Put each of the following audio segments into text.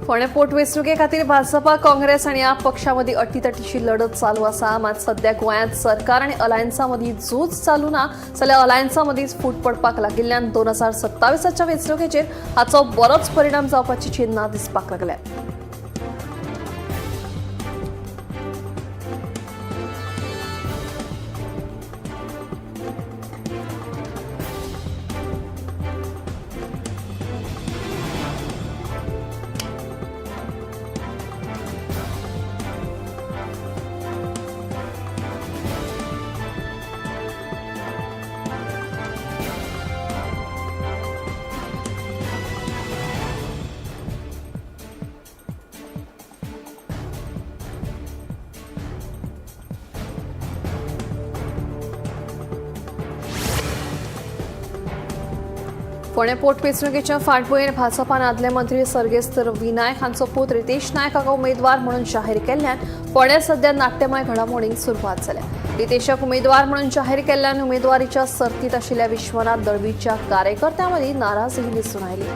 फोंडें पोटवेंचणुके खातीर भाजपा, काँग्रेस आनी आप पक्षा मदीं अटीतटीची लढत चालू आसा. मात सद्या गोंयांत सरकार आनी अलायन्सा मदीं झूज चालू ना जाल्यार अलायन्सा मदींच फूट पडपाक लागिल्ल्यान 2027च्या वेंचणुकेचेर हाचो बरोच परिणाम जावपाची चिन्हां दिसपाक लागल्यात. फोंडें पोटवेंचणुकेच्या फाटभुंयेर भाजपान आदले मंत्री सर्गेस्त रवी नायक हांचो पूत रितेश नायक हाका उमेदवार म्हणून जाहीर केल्ल्यान फोंड्यां सद्या नाट्यमय घडामोडींक सुरवात जाल्या. रितेशाक उमेदवार म्हणून जाहीर केल्ल्यान उमेदवारीच्या सर्तीत आशिल्ल्या विश्वनाथ दळवीच्या कार्यकर्त्यां मदीं नाराजी दिसून आयली.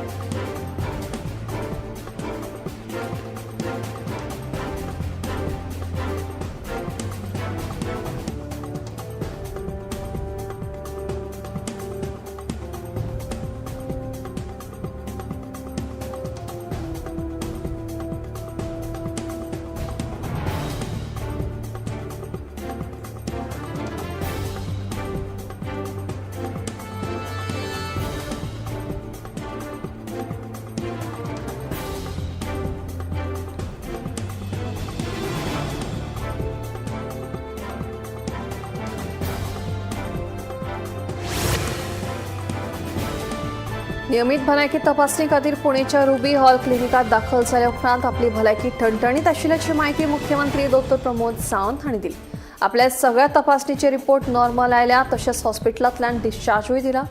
नियमित भलायकी तपासणी खातीर पुणेच्या रुबी हॉल क्लिनिकात दाखल जाल्या उपरांत आपली भलायकी ठणठणीत आशिल्ल्याची माहिती मुख्यमंत्री डॉ प्रमोद सावंत हांणी दिली. आपल्या सगळ्या तपासणीचे रिपोर्ट नॉर्मल आयल्या, तशेंच हॉस्पिटलांतल्यान डिस्चार्जूय दिला.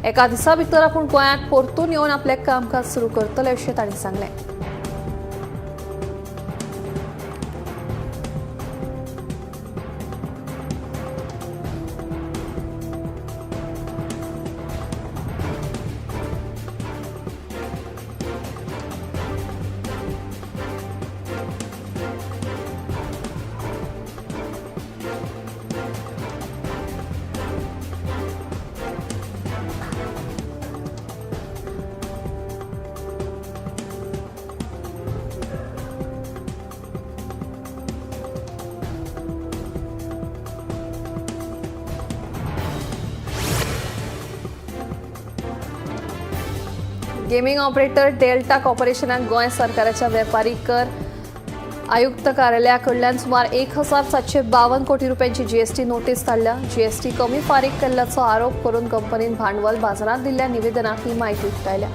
एका दिसा भितर आपूण गोंयांत परतून येवन आपलें कामकाज सुरू करतले अशें तांणी सांगलें. गेमिंग ऑपरेटर डेल्टा कॉर्पोरेशनाक गोंय सरकाराच्या वेपारी कर आयुक्त कार्यालया कडल्यान सुमार 1752 कोटी रुपयांची जीएसटी नोटीस धाडल्या. जीएसटी कमी फारीक केल्ल्याचो आरोप करून कंपनीन भांडवल बाजारांत दिल्ल्या निवेदनात ही माहिती उक्तायल्या.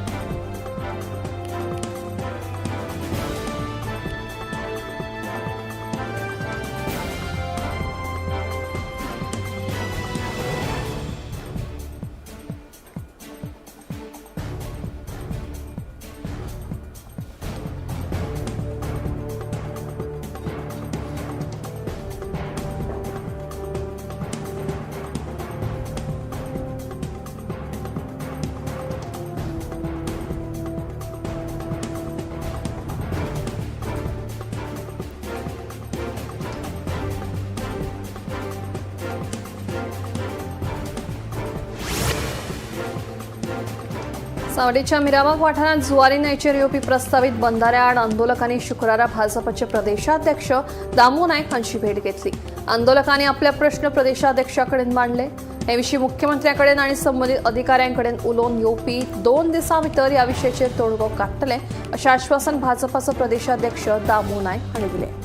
सावडेच्या मिराबाग वाठारांत जुवारी न्हंयचेर येवपी प्रस्तावीत बंधाऱ्या आड आंदोलकांनी शुक्रारा भाजपाचे प्रदेशाध्यक्ष दामू नायक हांची भेट घेतली. आंदोलकांनी आपले प्रश्न प्रदेशाध्यक्षाकडेन मांडले. हे विशीं मुख्यमंत्र्याकडेन आनी संबंदीत अधिकाऱ्यांकडेन उलोवन येवपी 2 दिसां भितर ह्या विशयाचेर तोडगो काडटले अशें आश्वासन भाजपाचो प्रदेशाध्यक्ष दामू नायक हांणी दिलें.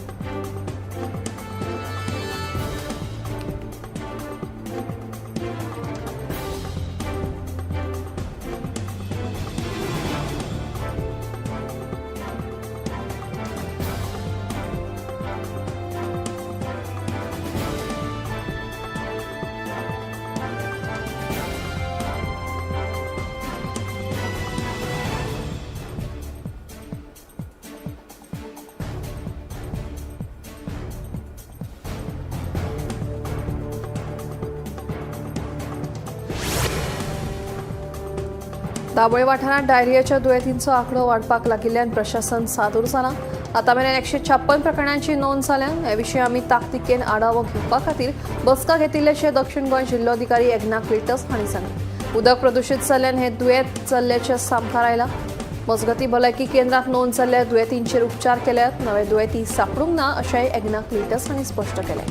दाबोळे वाठारांत डायरियाच्या दुयेंतींचो आंकडो वाडपाक लागिल्ल्यान प्रशासन सादूर जालां. आतां मेरेन 156 प्रकरणांची नोंद जाल्या. हे विशीं आमी ताकतिकेन आढावो घेवपा खातीर बसका घेतिल्ल्याचें दक्षिण गोंय जिल्लोधिकारी एग्ना क्लिटस हांणी सांगलें. उदक प्रदुशीत जाल्ल्यान हें दुयेंत जाल्ल्याचें सामकार आयलां. मजगतीं भलायकी केंद्रांत नोंद जाल्ल्या दुयेंतींचेर उपचार केल्यात. नवे दुयेंती सांपडूंक ना अशेंय एग्ना क्लिटस हांणी स्पश्ट केलें.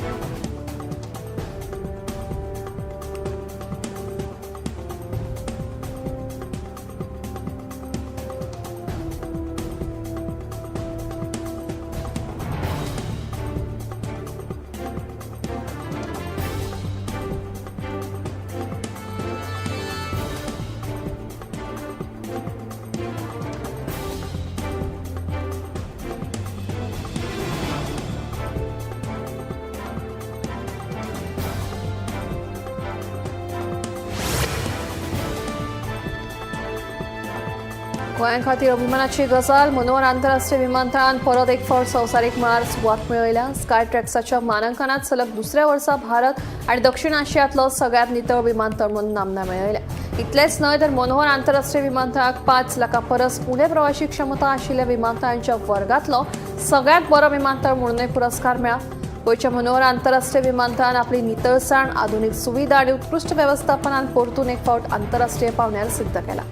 गोंया खातीर अभिमानाची गजाल. मनोहर आंतरराष्ट्रीय विमानतळान परत एक फावट संवसारीक मळार सुवात मेळयल्या. स्काय ट्रॅक्साच्या मानांकनात सलग दुसऱ्या वर्सा भारत आनी दक्षिण आशियांतलो सगळ्यांत नितळ विमानतळ म्हणून नामना मेळयल्या. इतलेंच न्हय तर मनोहर आंतरराष्ट्रीय विमानतळाक 5 लाखां परस उणे प्रवाशी क्षमता आशिल्ल्या विमानतळांच्या वर्गांतलो सगळ्यांत बरो विमानतळ म्हणूनय पुरस्कार मेळ्ळा. गोंयच्या मनोहर आंतरराष्ट्रीय विमानतळान आपली नितळसाण, आधुनीक सुविधा आनी उत्कृश्ट वेवस्थापनान परतून एक फावट आंतरराष्ट्रीय पावंड्यार सिद्ध केला.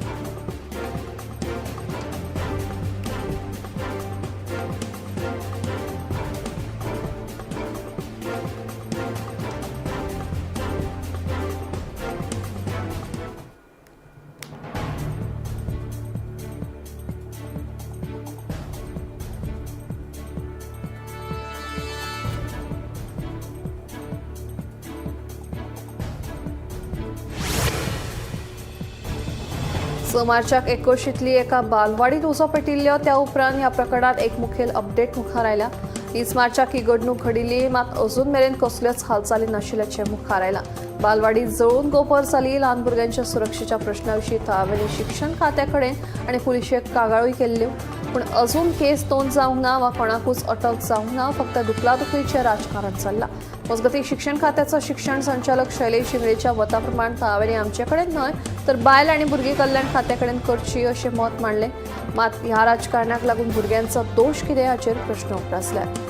मार्चाक एकोशींतली एका बालवाडीत उजो पेटिल्लो. त्या उपरांत ह्या प्रकरणात एक मुखेल अपडेट मुखार आयला. 30 मार्चाक ही घडणूक घडिल्ली, मात अजून मेरेन कसल्योच हालचाली नाशिल्ल्याचें मुखार आयलां. बालवाडी जळून गोबर जाली. ल्हान भुरग्यांच्या सुरक्षेच्या प्रश्ना विशीं थळाव्यांनी शिक्षण खात्या कडेन आनी पुलिशेक कागाळूय केल्ल्यो, पूण अजून केस नोंद जावंक ना वा कोणाकूच अटक जावंक ना. फक्त दुखलादुखलीचें राजकारण चल्लां. मजगतीं शिक्षण खात्याचो शिक्षण संचालक शैलेश शिंगरेच्या मता प्रमाण थळाव्यांनी आमचे कडेन न्हय तर बायल आनी भुरगीं कल्याण खात्या कडेन करची अशें मत मांडलें. मात ह्या राजकारणाक लागून भुरग्यांचो दोश कितें हाचेर प्रश्न उप्रासल्यात.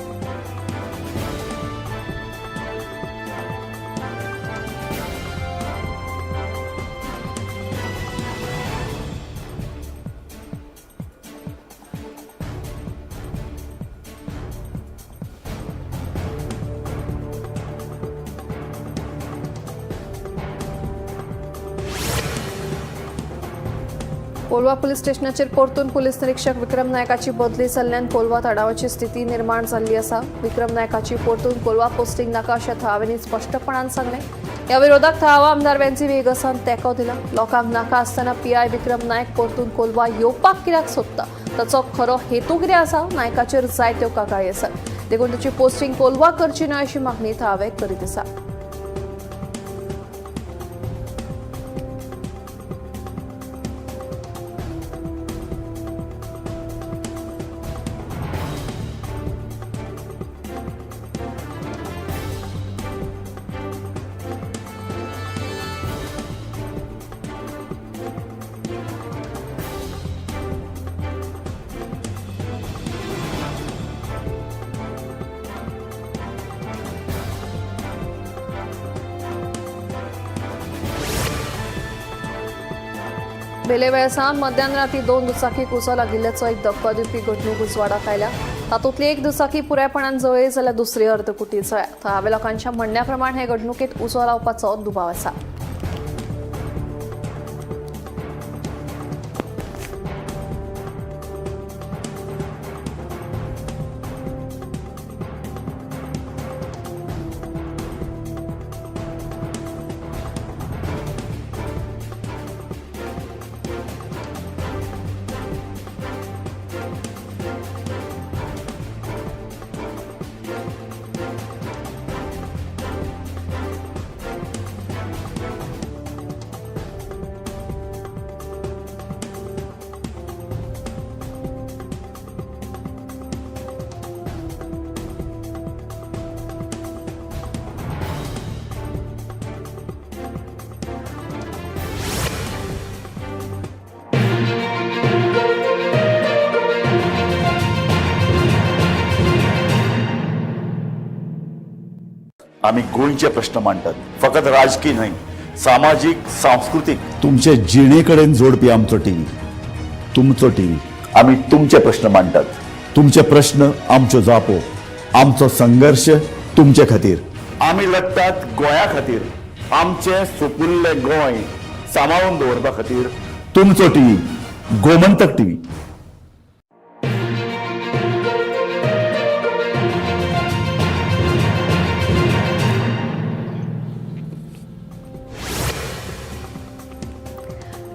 कोलवा पुलीस स्टेशनाचेर परतून पुलीस निरीक्षक विक्रम नायकाची बदली जाल्ल्यान कोलवा तणावाची स्थिती निर्माण जाल्ली आसा. विक्रम नायकाची परतून कोलवा पोस्टिंग नाका अशें थळाव्यांनी स्पश्टपणान सांगलें. ह्या विरोधाक थळावा आमदार वेन्झी व्हिएगसान तेंको दिला. लोकांक नाका आसतना पीआय विक्रम नायक परतून कोलवा येवपाक कित्याक सोदता, ताचो खरो हेतू कितें आसा, नायकाचेर जायत्यो कागाळी आसात, देखून ताची पोस्टिंग कोलवा करची न्हय अशी मागणी थळावे करीत आसा. बेले वेळसावन मध्यान राती 2 दुचाकीक उजो लागिल्ल्याचो एक धक्को दिवपी घडणूक उजवाडाक आयल्या. तातूंतली एक दुचाकी पुरायपणान जळ्ळी जाल्यार दुसरी अर्दकुटी जळ्ळ्या. थळाव्या लोकांच्या म्हणण्या प्रमाण हे घडणुकेत उजो लावपाचो दुबाव आसा. आमी गोंयचे प्रश्न मांडटात, फकत राजकी न्हय, सामाजीक, सांस्कृतीक, तुमचे जिणे कडेन जोडपी आमचो टीव्ही, तुमचो टीव्ही. आमी तुमचे प्रश्न मांडटात, तुमचे प्रश्न आमच्यो जापो, आमचो संघर्श तुमचे खातीर. आमी लडटात गोंया खातीर, आमचें सुपुल्लें गोंय सांबाळून दवरपा खातीर. तुमचो टीव्ही, गोमंतक टीव्ही.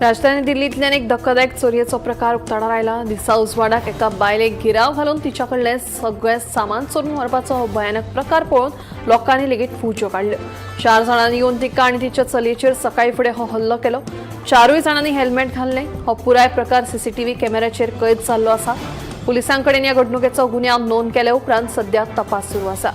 राजधानी दिल्लींतल्यान एक धक्कादायक चोरयेचो प्रकार उक्ताडार आयला. दिसा उजवाडाक एका बायलेक गिराव घालून तिच्या कडलें सगळें सामान चोरून व्हरपाचो हो भयानक प्रकार पळोवन लोकांनी लेगीत फुज्यो काडल्यो. 4 जाणांनी येवन तिका आनी तिच्या चलयेचेर सकाळी फुडें हो हल्लो केलो. 4 जाणांनी हेल्मेट घाल्लें. हो पुराय प्रकार सीसीटीव्ही कॅमेऱ्याचेर कैद जाल्लो आसा. पुलिसां कडेन ह्या घडणुकेचो गुन्यांव नोंद केले उपरांत सध्या तपास सुरू आसा.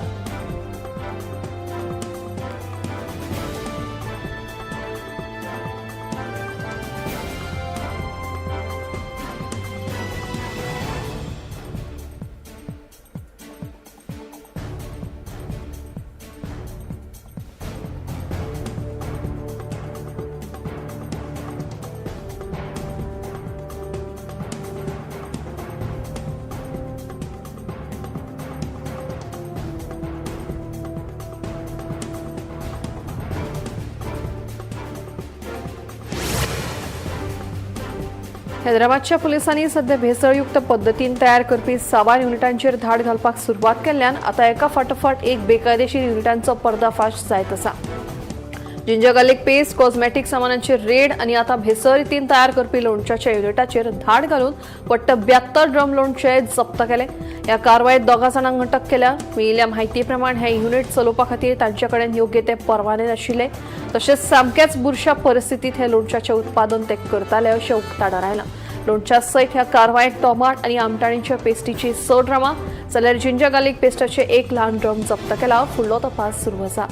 हैदराबादच्या पुलिसांनी सध्या भेसळयुक्त पद्दतीन तयार करपी साबार युनिटांचेर धाड घालपाक सुरवात केल्ल्यान आतां एका फाटोफाट एक बेकायदेशीर युनिटांचो पर्दाफाश जायत आसा. Ginger garlic paste, cosmetic सामानांचेर red आनी आतां भेसळ रितीन तयार करपी लोणच्याच्या युनिटाचेर धाड घालून वट्ट 72 ड्रम लोणचे जप्त केले. ह्या कारवायेत 2 जाणांक अटक केल्या. मेळिल्ल्या म्हायती प्रमाण हे युनिट चलोवपा खातीर तांचे कडेन योग्य ते परवाने नाशिल्ले, तशेंच सामक्याच बुरशा परिस्थितीत हे लोणच्याचें उत्पादन ते करताले अशें उक्ताडार आयलां. लोणच्या सयत ह्या कारवायेत टोमाट आनी आमटाणीच्या पेस्टीची 6 ड्रमां जाल्यार जिंजर गार्लिक पेस्टाचे 1 ल्हान ड्रम जप्त केला. फुडलो तपास सुरू आसा.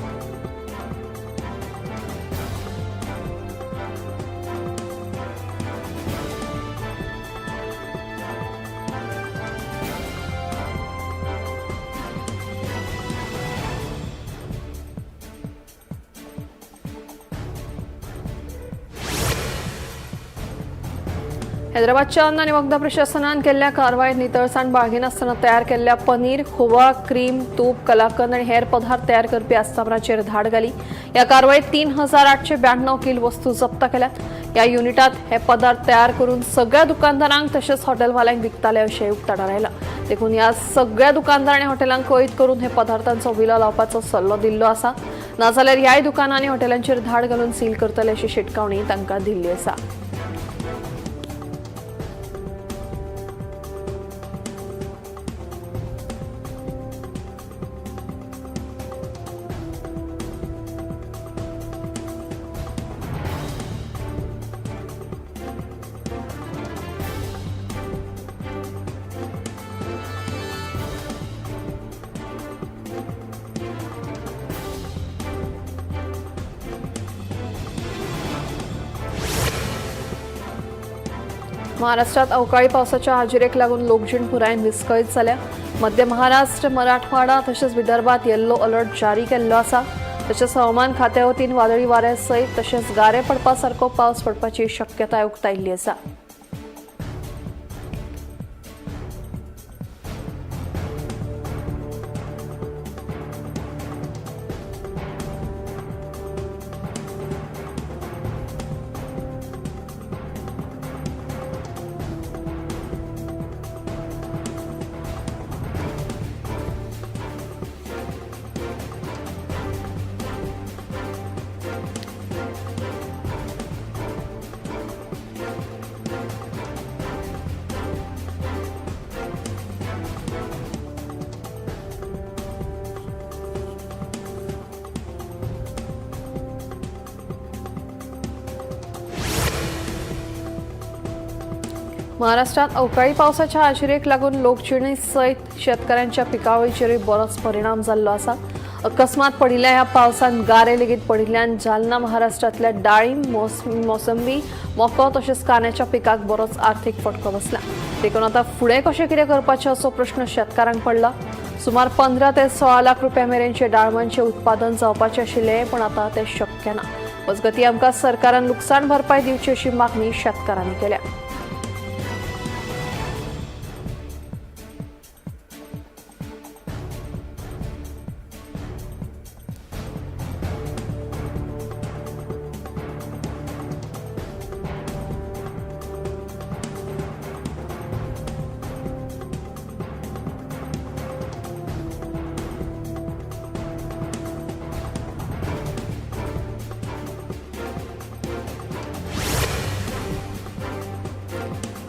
हैदराबादच्या अन्न आनी वखदां प्रशासनान केल्ल्या कारवायेत नितळसाण बाळगिनासतना तयार केल्ल्या पनीर, खोवा, क्रीम, तूप, कलाकंद आनी हेर पदार्थ तयार करपी आस्थापनाचेर धाड घाली. ह्या कारवायेत 3892 किल वस्तू जप्त केल्यात. ह्या युनिटात हे पदार्थ तयार करून सगळ्या दुकानदारांक तशेंच हॉटेलवाल्यांक विकताले अशें उक्ताडार आयलां. देखून ह्या सगळ्या दुकानदार आनी हॉटेलांक कळीत करून हे पदार्थांचो विलो लावपाचो सल्लो दिल्लो आसा. नाजाल्यार ह्याय दुकानां आनी हॉटेलांचेर धाड घालून सील करतले अशी शिटकावणी तांकां दिल्ली आसा. महाराष्ट्रात अवकाळी पावसाच्या हाजेरेक लागून लोकजीण पुरायेन विस्कळीत जाल्या. मध्य महाराष्ट्र, मराठवाडा तशेंच विदर्भात येल्लो अलर्ट जारी केल्लो आसा. तशेंच हवामान खात्या वतीन वादळी वाऱ्या सयत तशेंच गारे पडपा सारको पावस पडपाची शक्यताय उक्तायिल्ली आसा. महाराष्ट्रात अवकाळी पावसाच्या हाजेरेक लागून लोकजिणे सयत शेतकऱ्यांच्या पिकावळीचेरूय बरोच परिणाम जाल्लो आसा. अकस्मात पडिल्ल्या ह्या पावसान गारे लेगीत पडिल्ल्यान जालना महाराष्ट्रांतल्या डाळीम, मोसंबी, मको तशेंच कांद्याच्या पिकाक बरोच आर्थीक फटको बसला. देखून आतां फुडें कशें कितें करपाचें असो प्रश्न शेतकारांक पडला. सुमार 15 ते 16 लाख रुपया मेरेनचे डाळमांचे उत्पादन जावपाचें आशिल्लें, पण आतां तें शक्य ना. मजगतीं आमकां सरकारान लुकसाण भरपाय दिवची अशी मागणी शेतकारांनी केल्या.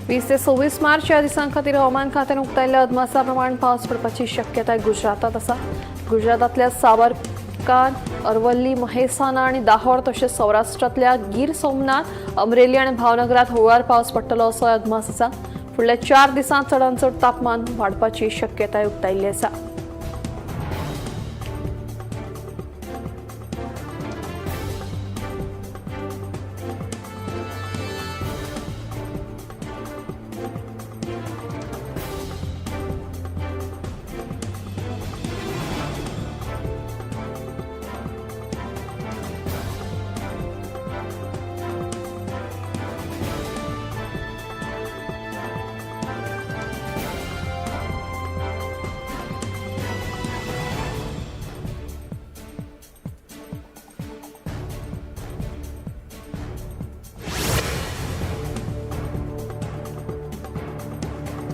वीस ते 26 मार्च ह्या दिसां खातीर हवामान खात्यान उक्तायल्ल्या अदमासा प्रमाण पावस पडपाची शक्यताय गुजरातात आसा. गुजरातांतल्या साबरकांत, अरवल्ली, महेसाना आनी दाहोर तशेंच सौराष्ट्रांतल्या गीर सोमनाथ, अमरेली आनी भावनगरात हळुवार पावस पडटलो असो अदमास आसा. फुडल्या 4 दिसांत चडांत चड तापमान वाडपाची शक्यताय उक्तायल्ली आसा.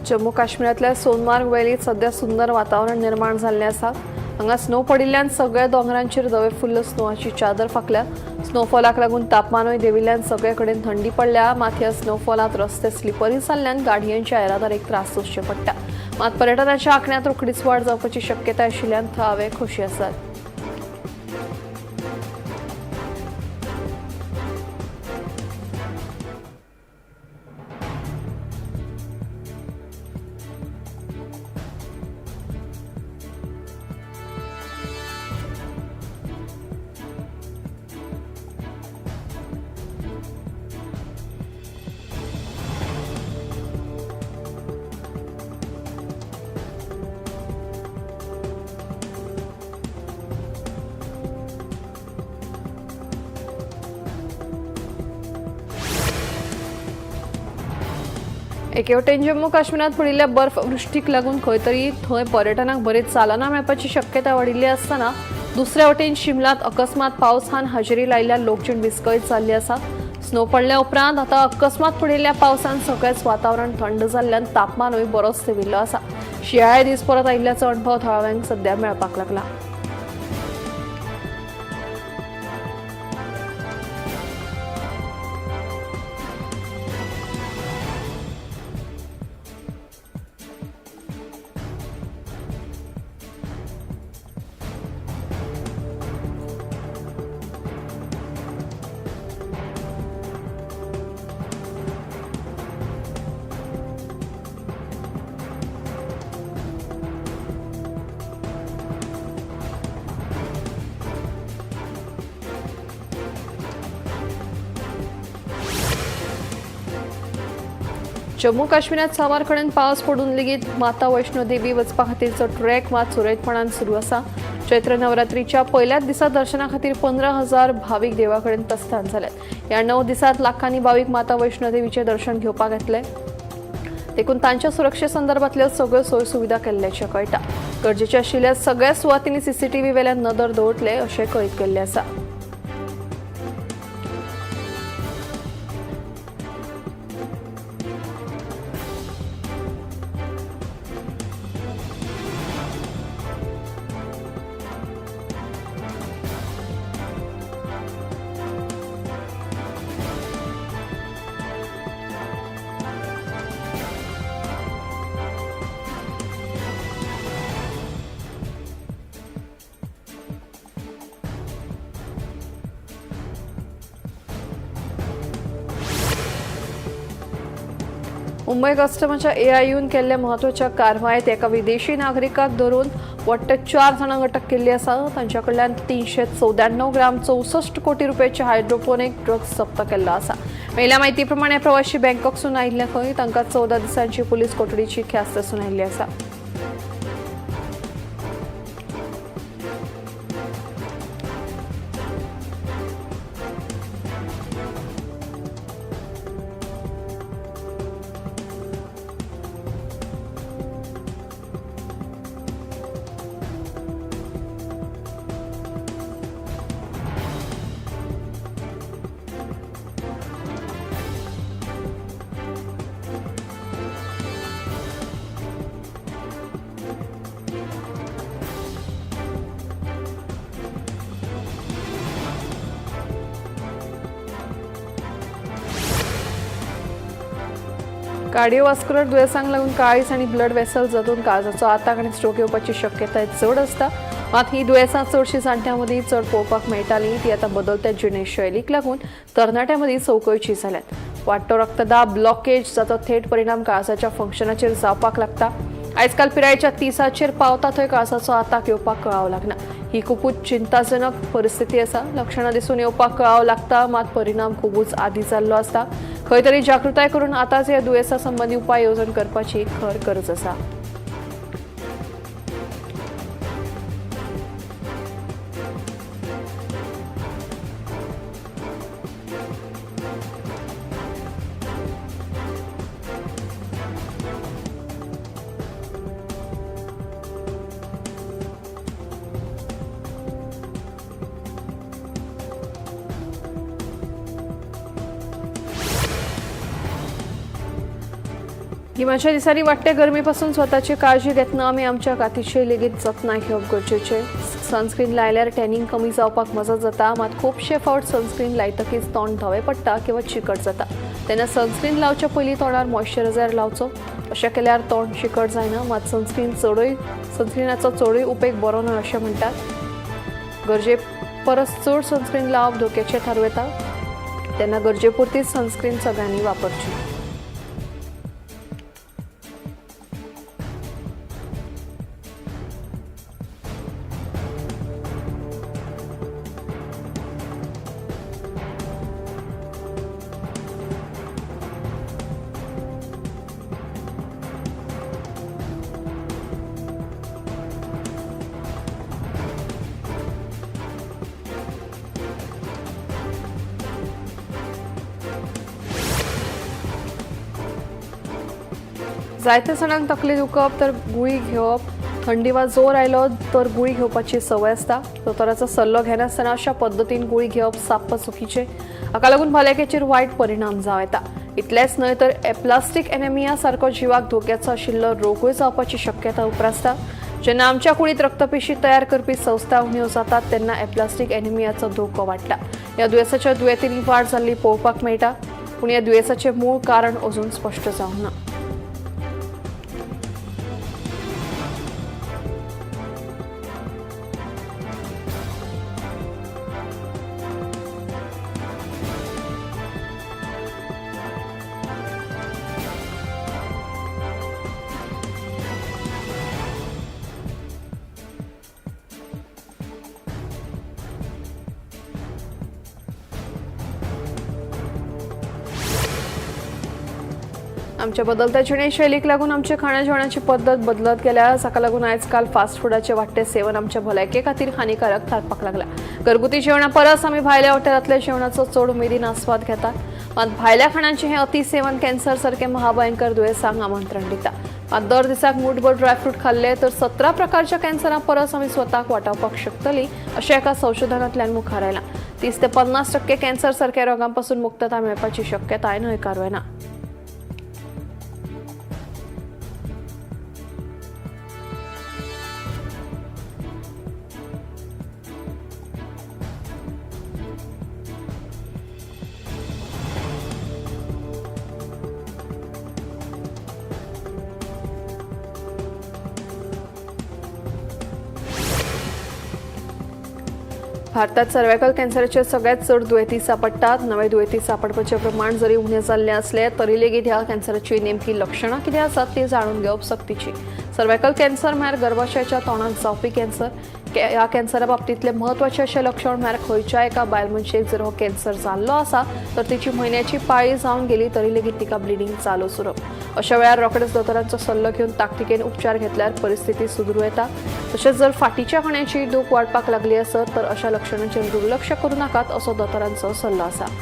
जम्मू काश्मीरांतल्या सोनमार्ग वॅलीत सध्या सुंदर वातावरण निर्माण जाल्लें आसा. हांगा स्नो पडिल्ल्यान सगळ्या दोंगरांचेर धवे फुल्ल स्नोवाची चादर फांकल्या. स्नोफॉलाक लागून तापमानूय देंविल्ल्यान सगळे कडेन थंडी पडल्या. मात ह्या स्नोफॉलांत रस्ते स्लिपरी जाल्ल्यान गाडयांच्या येरादारीक त्रास सोंसचे पडटा. मात पर्यटनाच्या आंकड्यांत रोखडीच वाड जावपाची शक्यताय आशिल्ल्यान थळावे खोशी आसात. एके वटेन जम्मू काश्मीरांत पडिल्ल्या बर्फवृश्टीक लागून खंय तरी थंय पर्यटनाक बरीच चालना मेळपाची शक्यता वाडिल्ली आसतना दुसऱ्या वटेन शिमलांत अकस्मात पावसान हाजेरी लायिल्ल्या लोकजीण विस्कळीत जाल्ली आसा. स्नो पडल्या उपरांत आतां अकस्मात पडिल्ल्या पावसान सगळेंच वातावरण थंड जाल्ल्यान तापमानूय बरोच देंविल्लो आसा. शिंयाळे दीस परत आयिल्ल्याचो अणभव थळाव्यांक सध्या मेळपाक लागला. जम्मू काश्मीरात साबार कडेन पावस पडून लेगीत माता वैष्णो देवी वचपा खातीरचो ट्रॅक मात सुरळीतपणान सुरू आसा. चैत्र नवरात्रीच्या पयल्याच दिसा दर्शना खातीर 15,000 भावीक देवा कडेन प्रस्थान जाल्यात. ह्या 9 दिसांत लाखांनी भावीक माता वैष्णो देवीचें दर्शन घेवपाक येतले, देखून तांच्या सुरक्षे संदर्भातल्यो सगळ्यो सोय सुविधा केल्ल्याचें कळटा. गरजेच्या आशिल्ल्या सगळ्या सुवातींनी सीसीटीव्ही वेल्यान नदर दवरतले अशें कळीत केल्लें आसा. मुंबय कस्टमाच्या एआययून केल्ल्या म्हत्वाच्या कारवायेत एका विदेशी नागरिकाक धरून वट्ट 4 जाणांक अटक केल्ली आसा. तांच्या कडल्यान 394 ग्राम 64 कोटी रुपयाचे हायड्रोपोनिक ड्रग्स जप्त केल्लो आसा. मेळिल्ल्या म्हायती प्रमाणे प्रवाशी बँकॉकसून आयिल्ले खंय तांकां 14 दिसांची पुलीस कोठडीची ख्यास्त सुनायिल्ली आसा. कार्डिओवास्क्युलर दुयेंसांक लागून काळीज आनी ब्लड वेसल जातून काळजाचो आताक आनी स्ट्रोक येवपाची शक्यताय चड आसता. मात ही दुयेंसां चडशीं जाणट्यां मदीं चड पळोवपाक मेळटालीं ती आतां बदलत्या जिणेशैलीक लागून तरणाट्यां मदीं संवकळची जाल्यात. वाडटो रक्तदाब, ब्लॉकेज जाचो थेट परिणाम काळजाच्या फंक्शनाचेर जावपाक लागता. आयजकाल पिरायेच्या 30 पावता थंय काळजाचो आताक येवपाक कळाव लागना. ही खुबूच चिंताजनक परिस्थिती आसा. लक्षणां दिसून येवपाक कळाव लागता, मात परिणाम खुबूच आदी जाल्लो आसता. खंय तरी जागृताय करून आतांच ह्या दुयेंसा संबंदी उपाय येवजण करपाची खर गरज आसा. गिमाच्या दिसांनी वाडट्या गरमेपासून स्वताची काळजी घेतना आमी आमच्या कातीची लेगीत जतनाय घेवप गरजेचें. सनस्क्रीन लायल्यार टॅनिंग कमी जावपाक मजत जाता, मात खुबशे फावट सनस्क्रीन लायतकीच तोंड धवें पडटा किंवा चिकट जाता. तेन्ना सनस्क्रीन लावच्या पयलीं तोंडार मॉइश्चरायझर लावचो. अशें केल्यार तोंड चिकट जायना. मात सनस्क्रिनाचो चडूय उपेग बरो न्हय अशें म्हणटात. गरजे परस चड सनस्क्रीन लावप धोक्याचें थारूं येता. तेन्ना गरजे पुरतीच सनस्क्रीन सगळ्यांनी वापरची. जायते जाणांक तकली दुखप तर गुळी घेवप, थंडी वा जोर आयलो तर गुळी घेवपाची संवय आसता. दोतोराचो सल्लो घेनासतना अशा पद्दतीन गुळी घेवप साप्प चुकीचें. हाका लागून भलायकेचेर वायट परिणाम जावं येता. इतलेंच न्हय तर एप्लास्टीक एनेमिया सारको जिवाक धोक्याचो आशिल्लो रोगूय जावपाची शक्यता उप्रासता. जेन्ना आमच्या कुडींत रक्तपेशी तयार करपी संस्था उण्यो जातात तेन्ना एप्लास्टीक एनेमियाचो धोको वाडटा. ह्या दुयेंसाच्या दुयेंतींनी वाड जाल्ली पळोवपाक मेळटा, पूण ह्या दुयेंसाचें मूळ कारण अजून स्पश्ट जावंक ना. आमच्या बदलत्या जिणेशैलीक लागून आमच्या खाणा जेवणाची पद्दत बदलत गेल्या. हाका लागून आयजकाल फास्ट फुडाचें वाडटें सेवन आमच्या भलायके खातीर हानिकारक थारपाक लागला. घरगुती जेवणा परस आमी भायल्या हॉटेलांतल्या जेवणाचो चड उमेदीन आस्वाद घेतात. मात भायल्या खाणांचें हें अतिसेवन कॅन्सर सारकें महाभयंकर दुयेंसांक आमंत्रण दिता. मात दर दिसाक मूठभर ड्रायफ्रूट खाल्ले तर 17 प्रकारच्या कॅन्सरा परस आमी स्वताक वाटावपाक शकतली अशें एका संशोधनांतल्यान मुखार आयलां. 30 ते 50% कॅन्सर सारक्या रोगांपासून मुक्तता मेळपाची शक्यताय न्हयकारूं येना. भारतात सर्वायकल कॅन्सराचे सगळ्यात चड दुयेंती सापडटात. नवे दुयेंती सापडपाचें प्रमाण जरी उणें जाल्लें आसलें तरी लेगीत ह्या कॅन्सराची नेमकी लक्षणां कितें आसात ती जाणून घेवप सक्तीची. सर्वायकल कॅन्सर म्हळ्यार गर्भाशयाच्या तोंडाक जावपी कॅन्सर. ह्या कॅन्सरा बाबतींतलें म्हत्वाचें अशें लक्षण म्हळ्यार खंयच्या एका बायल मनशेक जर हो कॅन्सर जाल्लो आसा तर तिची म्हयन्याची पाळी जावन गेली तरी लेगीत तिका ब्लिडींग चालू उरप. अशा वेळार रोखडेच दोतोरांचो सल्लो घेवन ताकतिकेन उपचार घेतल्यार परिस्थिती सुदरू येता. तशेंच जर फाटीच्या कण्याची दूख वाडपाक लागली आसत तर अशा लक्षणांचेर दुर्लक्ष करूं नाकात असो दोतोरांचो सल्लो आसा.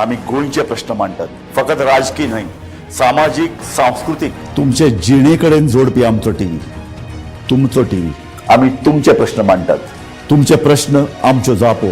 आमी गोंयचे प्रश्न मांडटात. फकत राजकी न्हय, सामाजीक, सांस्कृतीक, तुमचे जिणे कडेन जोडपी आमचो टीव्ही, तुमचो टीव्ही. आमी तुमचे प्रश्न मांडटात. तुमचे प्रश्न, आमच्यो जापो.